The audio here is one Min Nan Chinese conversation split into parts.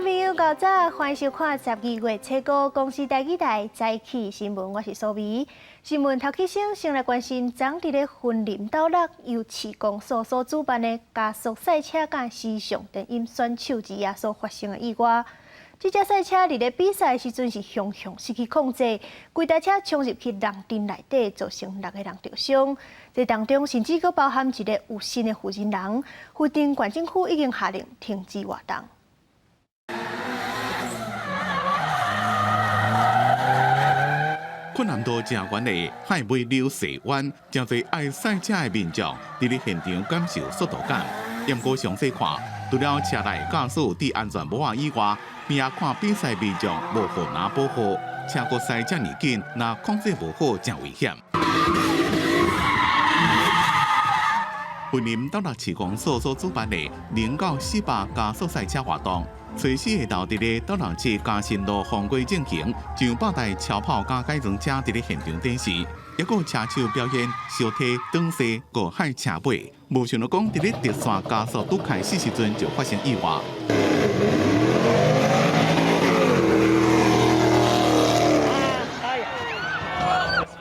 眾朋友，較早，歡迎收看12月初五公視台語台早起新聞，我是蘇美。新聞頭起先，先來關心昨佇咧雲林斗六由市公所所主辦的加速賽車佮時尚電音選手之夜所發生的意外。這隻賽車佇咧比賽時陣是雄雄失去控制，規台車衝入去人陣內底，造成六個人著傷。這當中甚至閣包含一个有身的負責人。雲林縣政府已經下令停止活動。困難度誠懸的海尾溜蛇灣，誠濟愛賽車的民眾佇咧現場感受速度感。毋過詳細看，除了車內駕駛戴安全帽以外，邊仔看比賽民眾無護欄保護，車閣駛遮爾緊，若控制無好，誠危險。雲林斗六市公所所主辦的0到400加速賽車活動，初四下晝佇咧斗六市嘉新路方街進行，上百台超跑佮改裝車佇咧現場展示，抑閣有車手表演小提、轉勢、過海車尾，無想到講佇咧直線加速拄開始時陣就發生意外。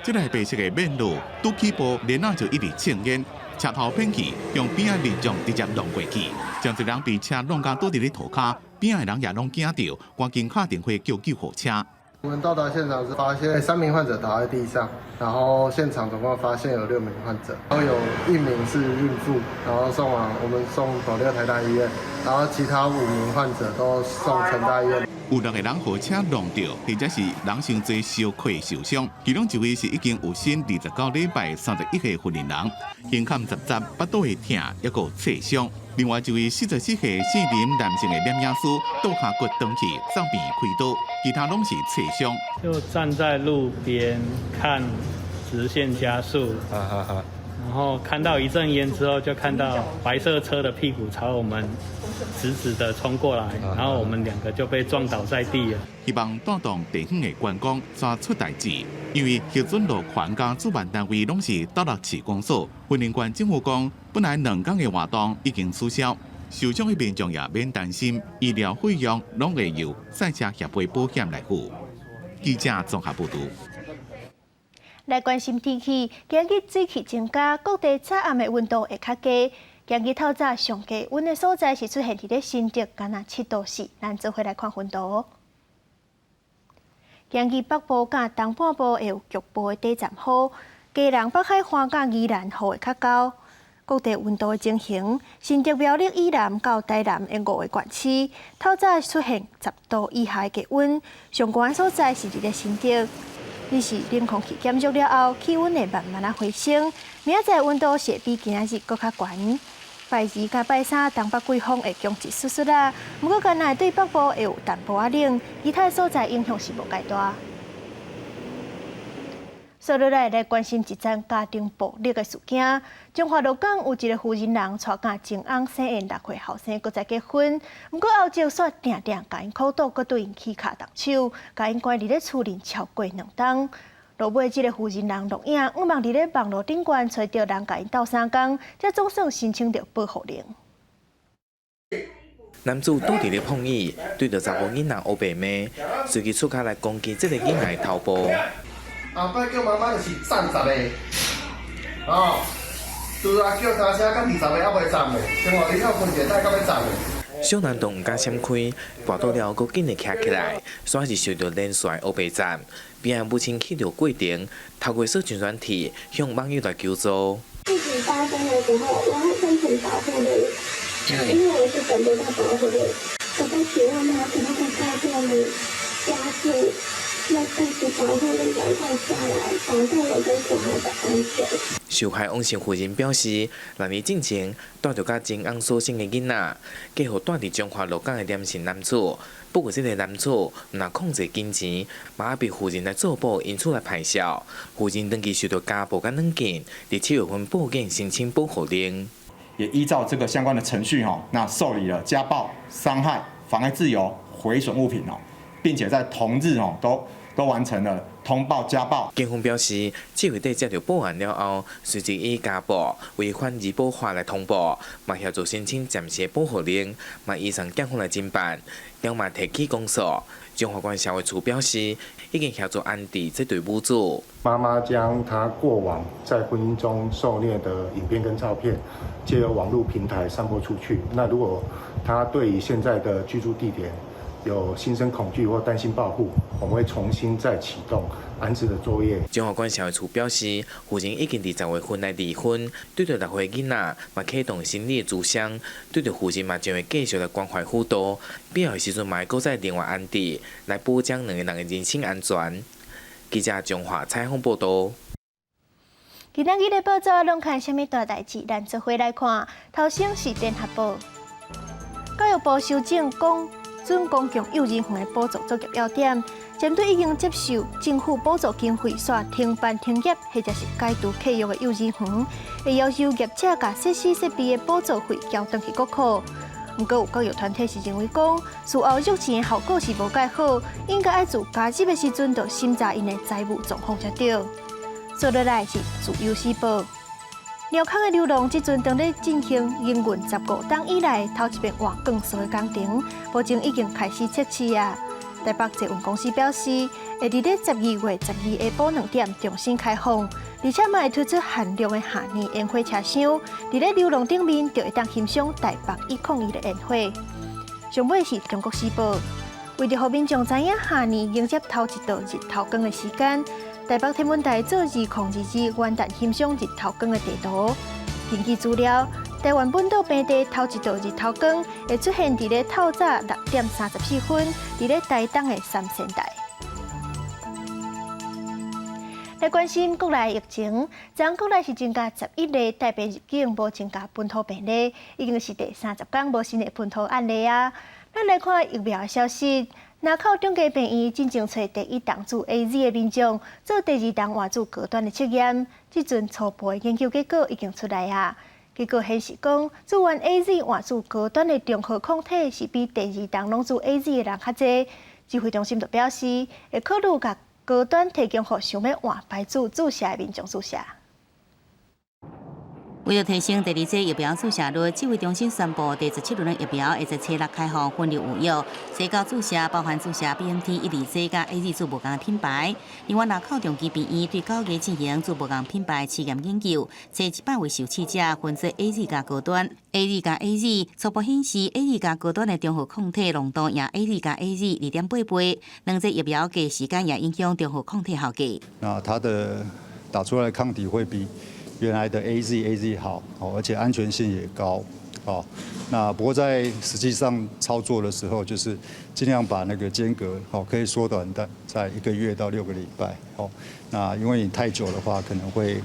這台白色的面路拄起步，然後就一直衝煙。車頭偏去，向邊仔民眾直接撞過去，誠濟人被車弄甲倒佇咧塗跤，邊仔的人也攏驚著，趕緊敲電話叫救護車。我們到達現場時，發現三名患者倒在地上，然後現場總共發現有六名患者，然後有一名是孕婦，然後送往我們送斗六台大醫院，然後其他五名患者都送成大醫院。有六个人予車撞著，或者是人傷濟小可受傷，其中一位是已經有身29禮拜31歲雲林人，胸坎十十，腹肚會疼，抑閣有切傷。另外一位44歲姓林男性的攝影師，倒跤骨斷去，送病開刀，其他攏是切傷。就站在路邊看直線加速，然後看到一陣煙之後，就看到白色車的屁股朝我們直直的衝過來，然後我們兩個就被撞倒在地了。希望帶動地方的觀光煞出代誌，因為核准路權佮主辦單位攏是斗六市公所，雲林縣政府講，本來兩工的活動已經取消，受傷的民眾也免擔心，醫療費用攏會由賽車協會保險來付。記者綜合報導。來關心天氣，今日水汽增加，各地早暗的溫度會較低。今日透早上低溫的所在是出現佇咧新竹，敢若7度4。咱做伙來看溫度。今日北部佮東半部會有局部的短暫雨，基隆北海岸佮宜蘭雨會較厚。各地溫度的情形，新竹苗栗以南到台南的五个縣市，透早出現10度以下的低溫，上懸所在是佇咧新竹。只是冷空氣減弱了後，氣溫會慢慢仔回升。明仔載溫度是會比今仔日閣較懸。拜二佮拜三，東北季風會強一絲絲仔，毋過干焦會對北部會有淡薄仔冷，其他所在影響是無蓋大。紲落來來關心一樁家庭暴力的事件。彰化鹿港有一个婦人人娶佮情翁生的六歲後生，閣再結婚，毋過後續煞定定共𪜶苦鬥，閣對𪜶起跤動手，共𪜶關佇咧厝裡超過2冬。落尾這个婦人人錄影，向望佇咧網路頂懸揣著人共𪜶鬥相共，才總算申請著保護令。男子倒佇咧碰椅，對著查某囡仔烏白罵，隨即出跤來攻擊這个囡仔的頭部。後擺叫媽媽就是站十个，哦，拄仔叫三聲，到20个猶袂站的，生活你好困者，等到欲站的。小男童毋敢閃開，跋倒了後，閣緊的徛起來，煞是受著連續烏白讚。邊仔母親氣著過程，透過社群軟體向網友來求助。事情發生的時候，我會申請保護令，因為我是等不到保護令，我在期望他可不可以告訴我們家屬。要開始保護令趕快下來，保障我跟小孩的安全。受害王姓婦人表示，2年進前帶著佮情翁所生的囡仔，嫁予住佇彰化鹿港的連姓男子。不過，這个男子毋但控制金錢，嘛逼婦人來做保，因此來咆哮。婦人長期受到家暴佮軟禁，佇7月份報警申請保護令。也依照這個相關的程序，吼，那受理了家暴、傷害、妨礙自由、毀損物品哦，並且在同日哦都。都完成了，通報家暴。警方表示，指揮隊接著報案了後，隨即以家暴違反兒保法來通報，嘛協助申請暫時保護令，嘛移送檢方來偵辦，了嘛提起公訴。彰化縣社會處表示，已經協助安置這對母子。媽媽將她過往在婚姻中受虐的影片跟照片，借由網絡平台散播出去。那如果她對於現在的居住地點有心生恐懼或擔心報復，我們會重新再啟動安置的作業。彰化縣社會處表示，婦人已經佇10月份來離婚，對著6歲囡仔嘛啟動心理諮商，對著婦人嘛將會繼續來關懷輔導，必要的時陣嘛會閣再另外安置，來保障兩個人的人身安全。記者彰化採訪報導。今仔日的報紙攏看啥物大代誌？咱做伙來看。頭先是聯合報，教育部修正講準公共幼兒園的補助作業要點，針對已經接受政府補助經費煞停辦停業或者是解除契約的幼兒園，會要求業者共設施設備的補助費交轉去國庫。毋過有教育團體是認為講，事後續錢的效果是無蓋好，應該愛自加入的時陣就審查𪜶的財務狀況才對。接落來是自由時報，寮空的遊廊這陣當咧進行營運15冬以來，頭一遍換鋼索的工程，目前已經開始測試啊。台北捷運公司表示，會佇咧12月12下晡2點重新開放，而且嘛會推出限量的跨年煙火車廂，佇咧遊廊頂面就會當欣賞台北101的煙火。上尾是中國時報，為著予民眾知影跨年迎接頭一道日頭光的時間，台北天文台做2022元旦欣賞日頭光的地圖。根據資料，台灣本島平地頭一道日頭光會出現佇咧透早6點34分，佇咧台東的三仙台。來關心國內疫情，昨昏國內是增加11例帶病入境，無增加本土病例，已經是第30工無新的本土案例啊。咱來看疫苗的消息，林口中繼病院進前揣第一筒注 AZ 的民眾做第二筒換注高端的測驗，這陣初步的研究結果已經出來啊。結果顯示講，注完 AZ 換注高端的中和抗體是比第二筒攏注 AZ 的人較濟。指揮中心就表示，會考慮共高端提供予想欲換牌子注射的民眾注射。為著提升第二劑疫苗注射率，指揮中心宣布第17輪的疫苗會在初六開放分流預約，初九注射包含注射 BNT 1、2劑佮 AZ 注無仝品牌。另外，林口長期病院對9月進行注無仝品牌試驗研究，揣100位受試者分做 AZ 佮高端，AZ 佮 AZ 初步顯示 AZ 佮高端的中和抗體濃度贏 AZ 佮 AZ 2.8倍，兩劑疫苗隔時間也影響中和抗體效果。那它的打出來的抗體會比原來的 AZ 好，而且安全性也高，哦。那不過在實際上操作的時候，就是盡量把那個間隔，哦，可以縮短的在1個月到6個禮拜，哦。那因為你太久的話，可能會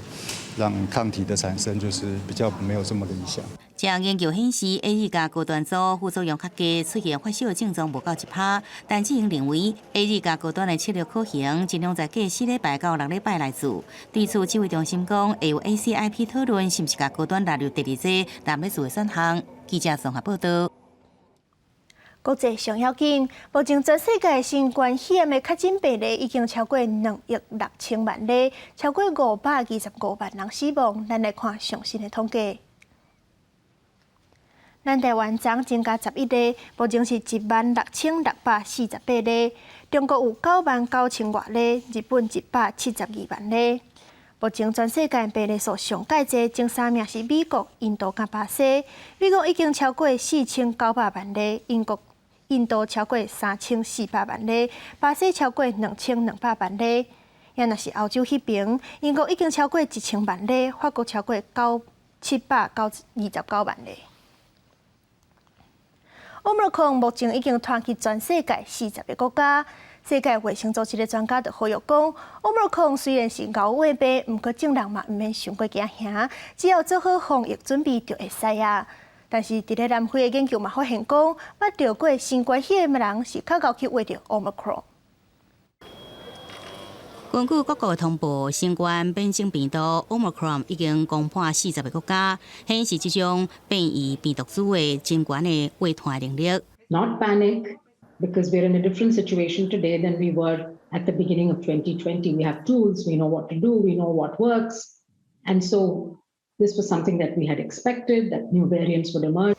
讓抗體的產生就是比較沒有這麼理想。這項研究顯示，AZ 佮高端組副作用較低，出現發燒症狀無夠1%。但這樣認為，AZ 佮高端的策略可行，盡量在隔4禮拜到6禮拜來注。對此，指揮中心講，會有 ACIP 討論，是毋是共高端納入第二劑濫欲注的選項。記者綜合報道。國際上要緊，目前全世界新冠肺炎的確診病例已經超過2億6千萬例，超過525萬人死亡。咱來看上新的統計。咱台灣昨增加11例，目前是16,648例。中國有9萬9千外例，日本172萬例。目前全世界病例數上蓋濟，前三名是美國、印度佮巴西。美國已經超過4900萬例，英國、印度超過3400萬例，巴西超過2200萬例。也若是歐洲彼爿，英國已經超過1000萬例，法國超過729萬例。Omicron 目前已經傳去全世界40個國家。世界衛生組織的專家就呼籲講，Omicron 雖然是𠢕穢病，毋過眾人嘛毋免傷過驚嚇，只要做好防疫準備就會使啊。但是，佇咧南非的研究嘛發現講，捌著過新冠肺炎的人是較𠢕去穢著 Omicron。根據各國的通報，新冠變種病毒 Omicron 已經攻破40個國家，顯示這種變異病毒株的真懸的遺傳能力。 Not panic, because we're in a different situation today than we were At the beginning of 2020, we have tools, we know what to do, we know what works. And so this was something that we had expected, that new variants would emerge.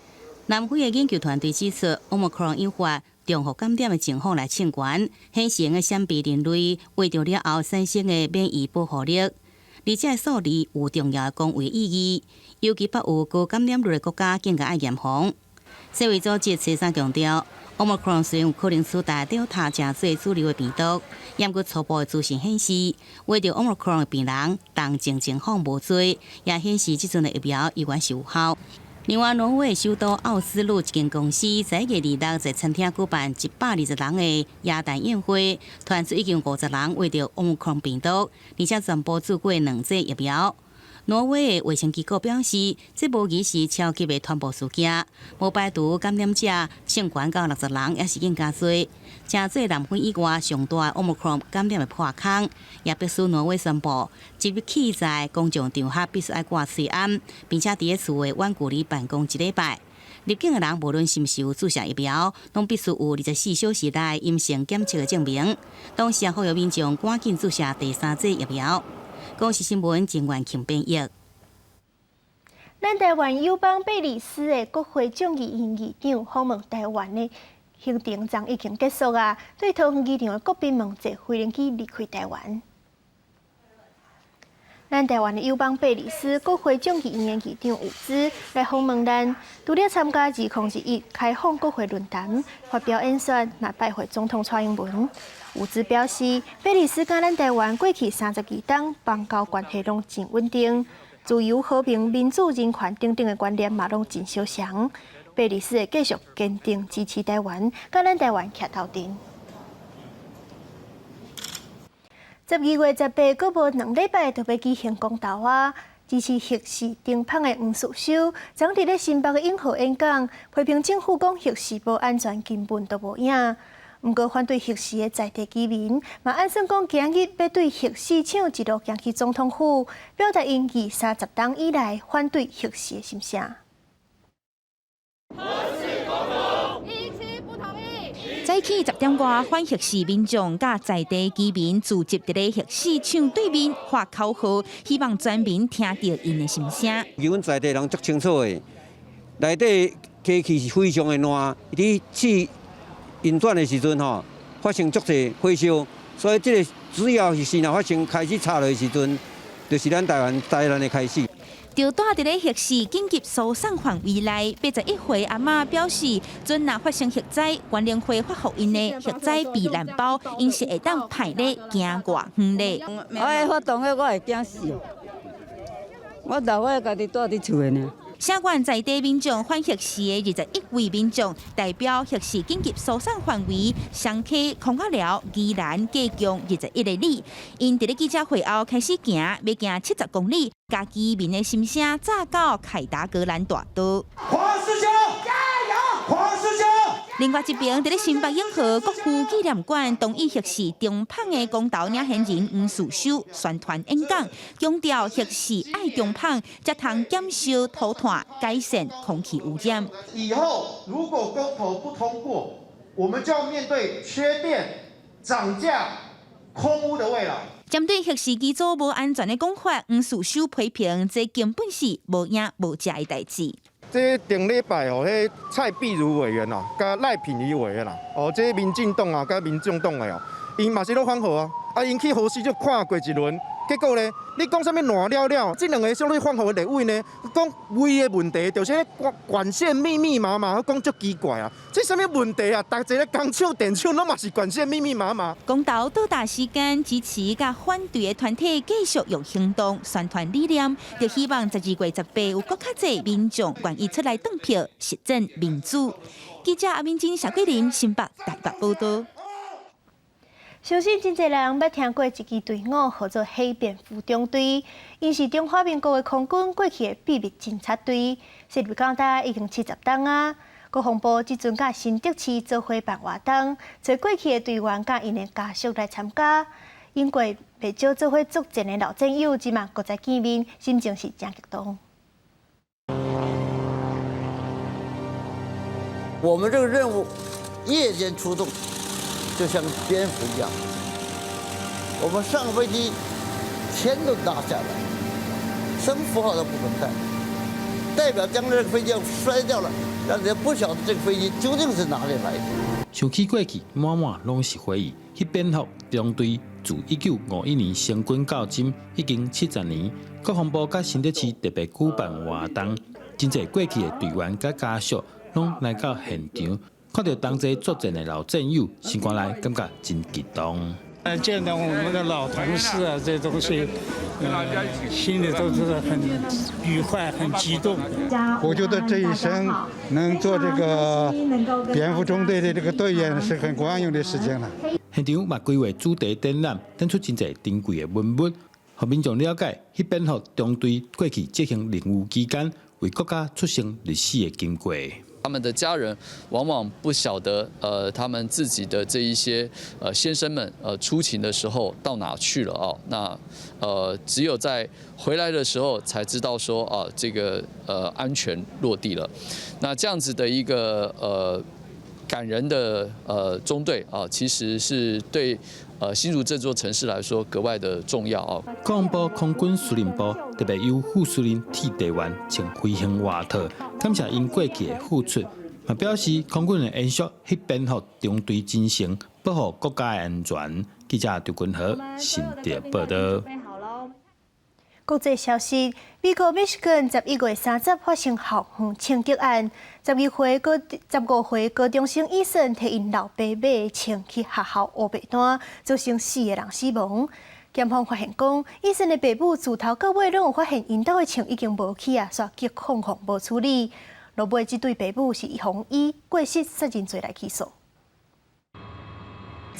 南非的研究團隊指出，Omicron 引發重複感染的情況來升懸，顯示會閃避人類患著了後產生的免疫保護力。而這數字有重要的公衛意義，尤其北有高感染率的國家更加愛嚴防。世衛組織初三強調，Omicron 雖然有可能取代 Delta 成做主流的病毒，毋過初步的資訊顯示，患著 Omicron 的病人重症情況無濟，也顯示這陣的疫苗依然是有效。另外，挪威首都奧斯陸一間公司在1月26在餐廳舉辦120人的耶誕宴會，傳出已經50人患著 Omicron 病毒，而且全部注過兩劑疫苗。挪威的衛生機構表示，這無疑是超級的傳播事件，無排除感染者升懸到60人，抑是更加濟。成做南非以外上大 Omicron 感染的破空，也迫使挪威宣布，即日起在公眾場合必須愛掛喙罨，並且佇咧厝的遠距離辦公一禮拜。入境的人無論是毋是有注射疫苗，攏必須有24小時內陰性檢測的證明。同時，呼籲民眾趕緊注射第三劑疫苗。公視新聞鄭元慶編譯。咱台灣友邦貝里斯的國會眾議院議長訪問台灣的行程昨已經結束啊，對桃園機場的國賓們坐飛行機離開台灣。咱台灣的友邦貝里斯國會眾議院議長伍茲來訪問咱，除了參加2021開放國會論壇、發表演說，嘛拜會總統蔡英文。伍茲表示，貝里斯佮咱台灣過去32冬邦交關係攏真穩定，自由、和平、民主、人權等等的觀念嘛攏真相像。貝里斯會繼續堅定支持台灣，佮咱台灣徛鬥陣。12月18，閣無2禮拜就欲舉行公投啊！支持核四停麭的黃士修，昨佇咧新北的永和演講，批評政府講核四無安全，根本都無影。毋過反對核四的在地居民，嘛按算講今日欲對核四廠一路行去總統府，表達𪜶二三十冬以來反對核四的心聲。早起10點外，反核四民眾佮在地居民聚集佇咧核四廠對面喊口號，希望全民聽著𪜶的心聲。其實阮在地人足清楚的，內底機器是非常的爛，佇試運轉的時陣吼，發生足濟火燒，所以這個只要是若發生開始插落的時陣，就是咱台灣災難的開始。就蹛佇咧核四緊急疏散範圍內，81歲阿嬤表示，陣若發生核災，原能會發予𪜶的核災避難包，𪜶是會當派咧行偌遠咧。我發動的我會驚死，我老我家己蹛佇厝的呢。聲援在地民眾反核四的21位民眾，代表核四緊急疏散範圍，雙溪、空仔寮、宜蘭、加強21个里。𪜶佇咧記者會後開始行，欲行70公里，共居民的心聲炸到凱達格蘭大道。黃士修，加油！黃士修。另外一邊，佇咧新北永和國父紀念館，同意核四停麭的公投領銜人黃士修宣傳演講，強調核四愛停麭，才通減少塗炭，改善空氣污染。以後如果公投不通過，我們就要面對缺電、漲價、空污的未來。針對核四機組無安全的講法，黃士修批評這根本是無影無跡的代誌。這頂禮拜哦，彼蔡壁如委員哦，佮賴品妤委員啦，哦，這民進黨啊，佮民眾黨的哦，𪜶嘛是咧反核啊，啊，𪜶去核四就看過一輪，結果呢，你講啥物爛了了，這兩個屬於反核的立委呢，講唯一的問題就是管管線密密麻麻，講足奇怪啊，這啥物問題啊？逐一個工廠、電廠攏嘛是管線密密麻麻。公投到達時間，支持佮反對的團體繼續用行動宣傳理念，就希望12月18有閣較濟民眾願意出來投票，實踐民主。記者阿敏珍、謝桂林新北台北報道。相信真濟人捌聽過一支隊伍，號做黑蝙蝠中隊，𪜶是中華民國的空軍過去的秘密偵察隊，設立到今已經70冬啊。國防部這陣佮新竹市做伙辦活動，揣過去的隊員佮𪜶的家屬來參加。因過袂少做伙作戰的老戰友，這馬閣再見面，心情是誠激動。我們這個任務，夜間出動，就像蝙蝠一樣，我們上飛機，錢都拿下來，什麼符號都不准帶，代表將來這個飛機要摔掉了，讓人家不曉得這個飛機究竟是哪裡來的。想起過去，滿滿攏是回憶。彼蝙蝠中隊自1951年成軍到今，已經70年。國防部佮新竹市特別舉辦活動，真濟過去的隊員佮家屬攏來到現場，看著同齊作戰的老戰友，心肝內感覺真激動。見到我們的老同事啊，這東西，心裡都是很愉快、很激動。我覺得這一生能做這個蝙蝠中隊的這個隊員是很光榮的事情了。現場嘛規劃主題展覽，展出真濟珍貴的文物，予民眾了解彼蝙蝠中隊過去執行任務期間為國家出生入死的經過。他們的家人往往不曉得，他們自己的這一些先生們，出勤的時候到哪去了哦？那，只有在回來的時候才知道說，啊，這個安全落地了。那這樣子的一個感人的中隊啊，其實是對新竹這座城市來說格外的重要哦。國防部空軍司令部特別由副司令替隊員穿飛行外套，感謝𪜶過去的付出，嘛表示空軍會延續彼蝙蝠中隊精神，保護國家的安全。記者張君和新竹報道。國際消息：美國密西根11月30發生校園槍擊案，12歲高15歲高中生醫生提𪜶老爸買的槍去學校烏白單，造成四個人死亡。檢方發現講，醫生的爸母自頭到尾攏有發現𪜶兜的槍已經無去啊，煞激控控無處理。落尾這對爸母是予以過失殺人罪來起訴。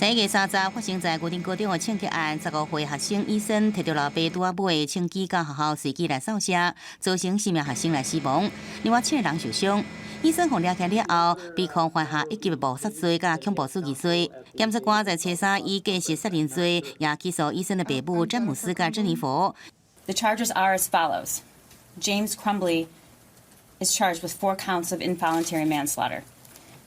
11月30發生在牛津高中的槍擊案，15歲學生醫生提著老爸拄仔買的槍支到學校隨機來掃射，造成四名學生來死亡，另外七個人受傷。醫生予掠起來了後，被控犯下一級的謀殺罪佮恐怖主義罪。檢察官在初三以過失殺人罪也起訴醫生的爸母詹姆斯佮珍妮佛。 The charges are as follows: James Crumbley is charged with four counts of involuntary manslaughter.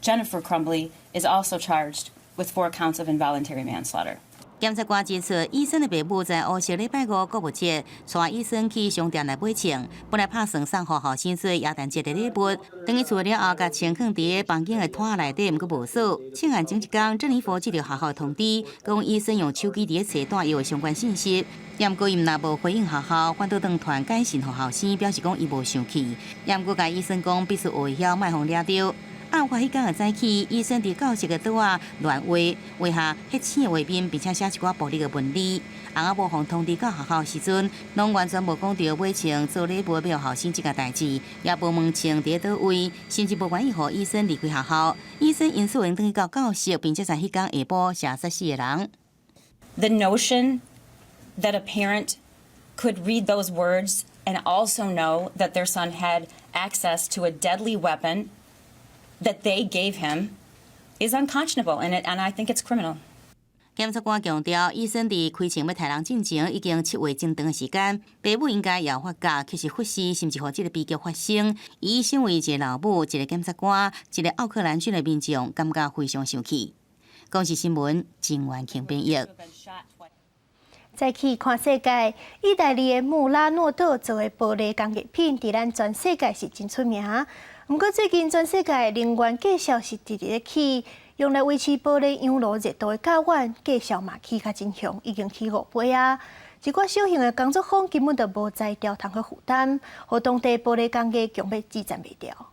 Jennifer Crumbley is also charged with four counts of involuntary manslaughter. 檢察官指出，醫生的爸母在烏色禮拜五購物節，帶醫生去商店來買槍，本來拍算送予後生做耶誕節的禮物。轉去厝了後，共槍囥佇房間的桌內底，毋過無鎖。槍案前一工，珍妮佛接著學校通知，講醫生用手機佇咧冊單伊有相關信息。毋過伊毋但無回應學校，反倒轉傳簡訊予後生，表示講伊無生氣。毋過共醫生講必須學會曉莫予掠著。案發彼工的早起，醫生佇教室的桌仔亂畫，畫下血腥的畫面，並且寫一寡暴力的文字。翁仔某予通知到學校時陣，攏完全無講著買槍做禮物予後生這件代誌，也無問槍佇佗位，甚至無願意予醫生離開學校。醫生因此轉去到教室，並且在彼工下晡射殺四個人。 The notion that a parent could read those words and also know that their son had access to a deadly weapon that they gave him is unconscionable, and I think it's criminal. 檢察官強調，醫生佇開槍欲刣人進前已經策劃真長的時間，爸母應該也有發覺，卻是忽視，甚至予這個悲劇發生。伊身為一個老母、一個檢察官、一個奧克蘭郡的民眾，感覺非常生氣。公視新聞，金元慶編譯。再去看世界，意大利的穆拉諾島做的玻璃工藝品，佇咱全世界是真出名。毋過最近全世界能源價數是直直咧起，用來維持玻璃窯爐熱度的鉸瓦價數嘛起較真兇，已經起5倍啊！一寡小型的工作坊根本就無材料通去負擔，予當地玻璃工藝強欲支撐袂牢。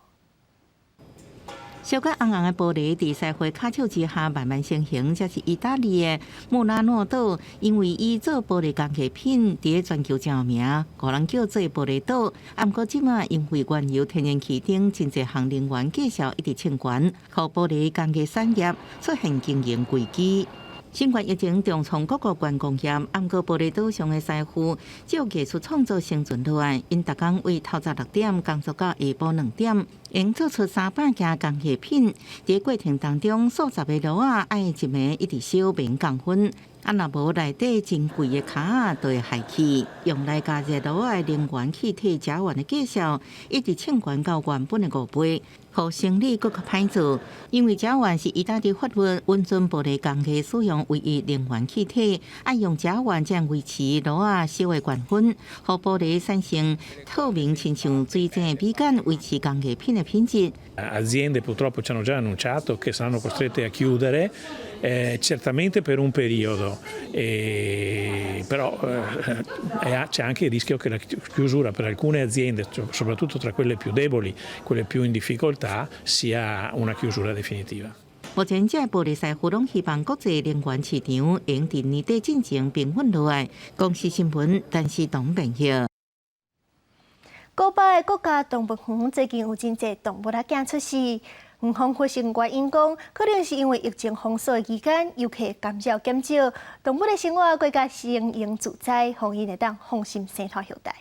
燒甲紅紅的玻璃佇師傅跤手之下慢慢成型，這是意大利的穆拉諾島，因為伊做玻璃工藝品，佇全球真有名，予人叫做玻璃島。啊，毋過這馬因為原油、天然氣等真濟項能源價數一直衝懸，予玻璃工藝產業出現經營危機。新冠疫情重創各國觀光業，毋過玻璃島上的師傅藉藝術創作生存落來，𪜶逐工對透早6點工作到下晡2點，會做出300件工藝品。佇過程當中，數十个爐仔愛一暝一直燒免降溫。啊，若無內底真貴的跤仔，就會害去。用來加熱爐仔的能源氣體甲烷的價數，一直衝懸到原本的5倍，予生理閣較歹做。因為甲烷是意大利法律允准玻璃工藝使用唯一能源氣體，愛用甲烷才維持爐仔燒的原分，予玻璃產生透明親像水晶的美感，維持工藝品的品質。 Aziende purtroppo ci hanno già annunciato che saranno costrette a chiudere, certamente per un periodo, però c'è anche il rischio che la chiusura per alcune aziende, soprattutto tra quelle più deboli, quelle più in difficoltà, sia una chiusura definitiva. 目前，這個玻璃師傅攏希望國際能源市場會佇年底進前平穩落來。公視新聞，陳思東編譯。古巴的國家動物園最近有真濟動物仔囝出世，園方分析原因講，可能是因為疫情封鎖的期間，遊客干擾減少，動物的生活閣較輕盈自在，予𪜶會當放心生湠後代。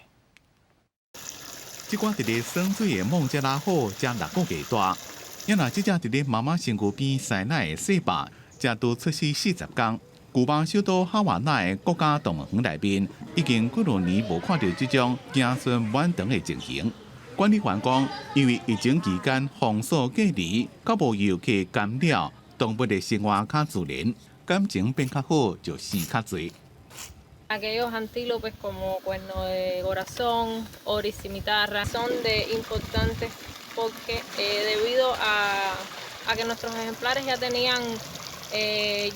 這寡佇咧耍水的孟加拉虎才6個月大，也若這隻佇咧媽媽身軀邊塞奶的細霸，才拄出世40工。古巴首都哈瓦那的國家動物園內面，已經幾若年無看著這種子孫滿堂的情形。管理員講，因為疫情期間封鎖隔離，較無遊客干擾，動物的生活較自然，感情變較好，就生較濟。 Aquellos antílopes como cuerno de corazón, oryx cimitarra, son de importantes porque debido a que nuestros ejemplares ya tenían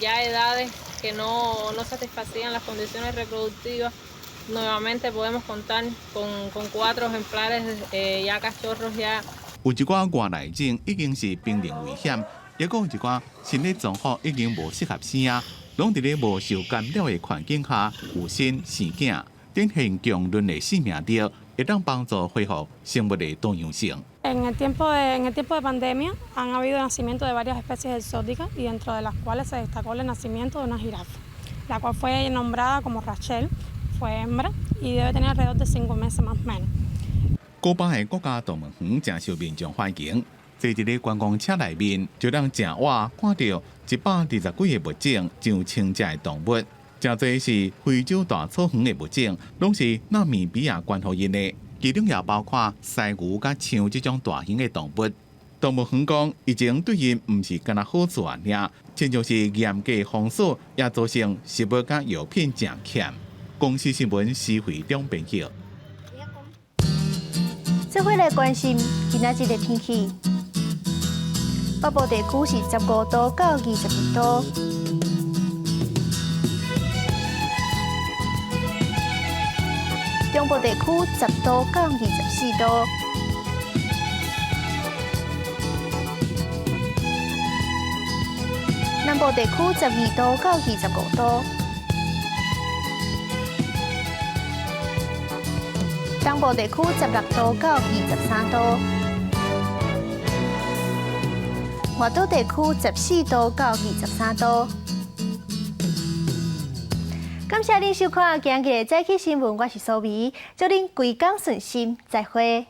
ya edades que no satisfacían las condiciones reproductivas, nuevamente podemos contar con cuatro ejemplares ya cachorros ya. 有一寡外來種已經是瀕臨危險，抑閣有一寡生理狀況已經無適合生啊，攏佇咧無受干擾的環境下有心生囝，展現強韌的生命力，會當幫助恢復生物的多樣性。 En el tiempo de pandemia han habido nacimiento de varias especies exóticas y dentro de las cuales se destacó el nacimiento de una jirafa, la cual fue nombrada como Rachel, fue hembra y debe tener alrededor de 5 meses más o menos. 古巴的國家動物園誠受民眾歡迎，坐佇咧觀光車內面，就通誠倚看著120幾个物種上千隻的動物，誠濟是非洲大草原的物種，攏是納米比亞捐予𪜶的，其中也包括犀牛佮象這種大型的動物。動物園講，疫情對𪜶毋是干焦好處爾，親像是嚴格封鎖，也造成食物佮藥品誠欠。公視新聞施惠中編譯。做伙來關心今仔日的天氣。北部地區是15度到22度。中部地區10度到24度。南部地區12度到25度。東部地區16度到23度。外島地區14度到23度。感謝您收看今日的早起新聞，我是蘇美，祝您規工順心，再會。